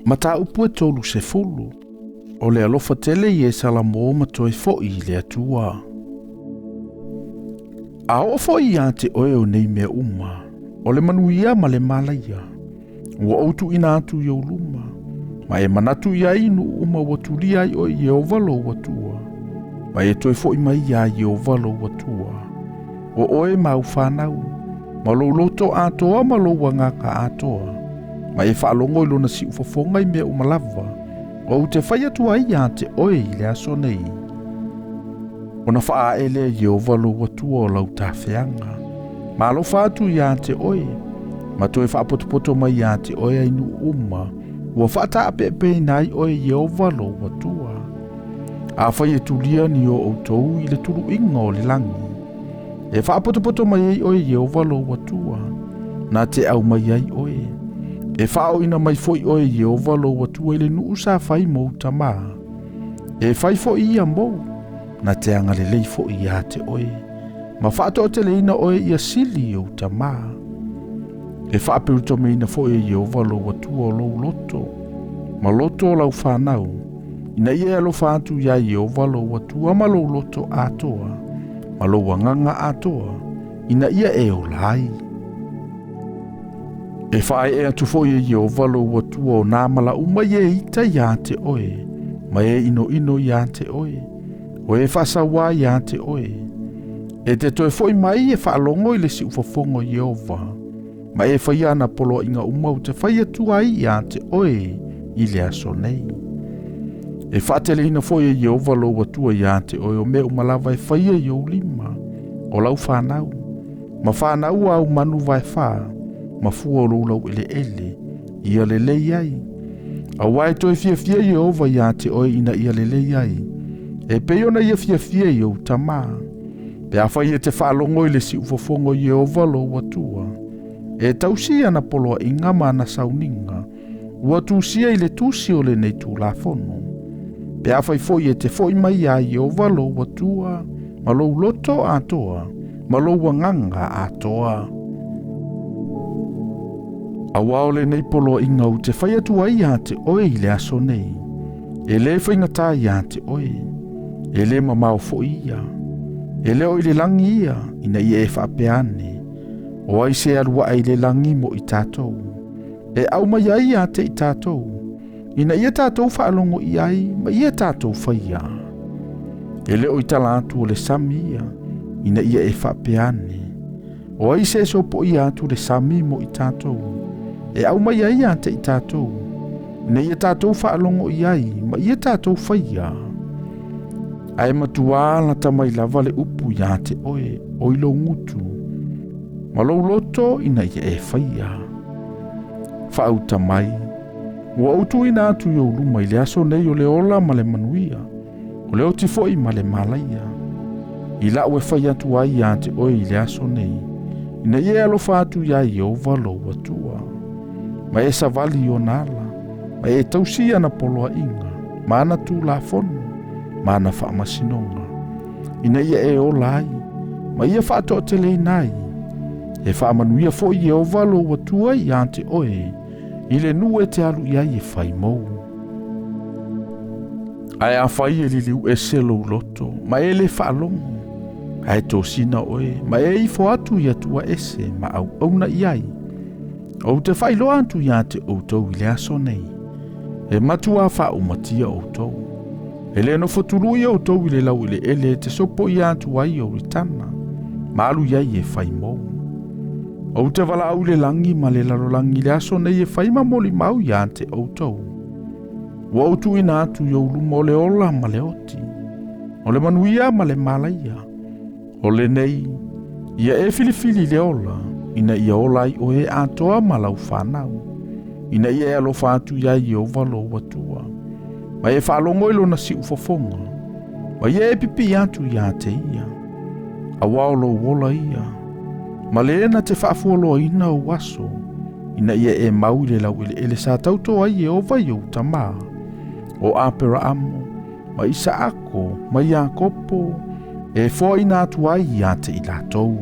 Mataupu e 30. O le alofa tele i e Salamo ma toe foʻi i le Atua. A oo foi ia te oe o nei mea uma, o le manuia ma le malaia, ua ou tuuina atu i ou luma, ma e manatu i ai i nuu uma ua tulia ai oe e Ieova lou Atua, ma e toe foʻi mai iā Ieova lou Atua, o oe ma au fanau, ma lou loto atoa ma lou agaga atoa, ma e faalogo i lona siufofoga i mea uma lava, ou te fai atu ai ia te oe i le aso nei. Ona faaee lea e Ieova lou Atua o lau tafeaga, ma alofa atu ia te oe, ma toe faapotopoto mai ia te oe ai nuu uma, ua faataapeapeina ai oe e Ieova lou Atua. Afai e tulia ni o outou i le tuluiga o le lagi, e faapotopoto mai ai oe e Ieova lou Atua, na te aumai ai oe. E faaooina mai foi oe e Ieova lou Atua i le nuu sa fai mou tamā. E fai foi ia mou, na te agalelei foi ia te oe, ma faatoateleina oe ia sili i ou tamā. E faapeutomeina foi e Ieova lou Atua o lou loto, ma loto o lau fanau, ina ia e alofa atu iā Ieova lou Atua ma lou loto atoa, ma lou agaga atoa, ina ia e ola ai. E faaee atu foi e Ieova lou Atua o nā mala uma i e ita iā te oe, ma e inoino iā te oe, o e faasauā iā te oe. E te toe foʻi mai e faalogo i le siufofoga o Ieova, ma e faia ana poloaiga uma ou te fai atu ai ia te oe i le aso nei. E faateleina foi e Ieova lou Atua ia te oe o mea uma lava e faia i ou lima, o lau fanau, ma fanau a au manu vaefā, ma fua o lou laueleele, ia lelei ai. Auā e toe fiafia Ieova ia te oe ina ia lelei ai, e pei ona ia fiafia i ou tamā. Pe afai e te faalogo i le siufofoga o Ieova lou Atua, e tausi i ana poloaiga ma ana sauniga, ua tusia i le tusi o lenei Tulafono. Pe afai foi e te foʻi mai iā Ieova lou Atua ma lou loto atoa ma lou agaga atoa. Auā o lenei poloaiga ou te fai atu ai ia te oe i le aso nei, e lē faigata ia te oe, e lē mamao foi ia, e le o i le lagi ia, ina ia e faapea ane, O ai se alu ae i le lagi mo i tatou, e aumai ai ia te i tatou, ina ia tatou faalogo i ai ma ia tatou faia. E le o i tala atu o le sami ia, ina ia e faapea ane, O ai se e sopoia atu le sami mo i tatou, e aumai ai ia te i tatou, ina ia tatou faalogo i ai ma ia tatou faia. Ae matuā lata mai lava le upu ia te oe, o i lou gutu, ma lou loto ina ia e faia. Faauta mai, ua ou tuuina atu i ou luma i le aso nei o le ola ma le manuia, O le oti foi ma le malaia, i lau e fai atu ai ia te oe i le aso nei, ina ia e alofa atu iā Ieova lou Atua, ma e savali i ona ala, ma e tausi i ana poloaiga, ma ana tulafono, ma ana faamasinoga, ina ia e ola ai, ma ia faatoateleina ai. E faamanuia foi Ieova lou Atua ia te oe, i le nuu e te alu i ai e fai mou. Ae afai e liliu ese lou loto, ma e le faalogo, ae tosina oe, ma e ifo atu i atua ese ma auauna i ai, ou te faailoa atu ia te outou i le aso nei, e matuā faaumatia outou. E le nofo tului outou i le laueleele e te sopoia atu ai ou litana, ma alu i ai e fai mou. Ou te valaau i le lagi ma le lalolagi i le aso nei e fai ma molimau ia te outou. Ua ou tuuina atu i ou luma o le ola ma le oti, o le manuia ma le malaia. O lenei, ia e filifili i le ola, ina ia ola ai oe atoa ma lau fanau, ina ia e alofa atu iā Ieova lou Atua, ma e faalogo i lona siufofoga, ma ia e pipii atu ia te ia. Auā o lou ola ia, ma le na te faafualoaina ou aso, ina ia e mau i le laueleele sa tauto ai Ieova i ou tamā, o Aperaamo, ma Isaako, ma Iakopo, e foaina atu ai ia te i latou.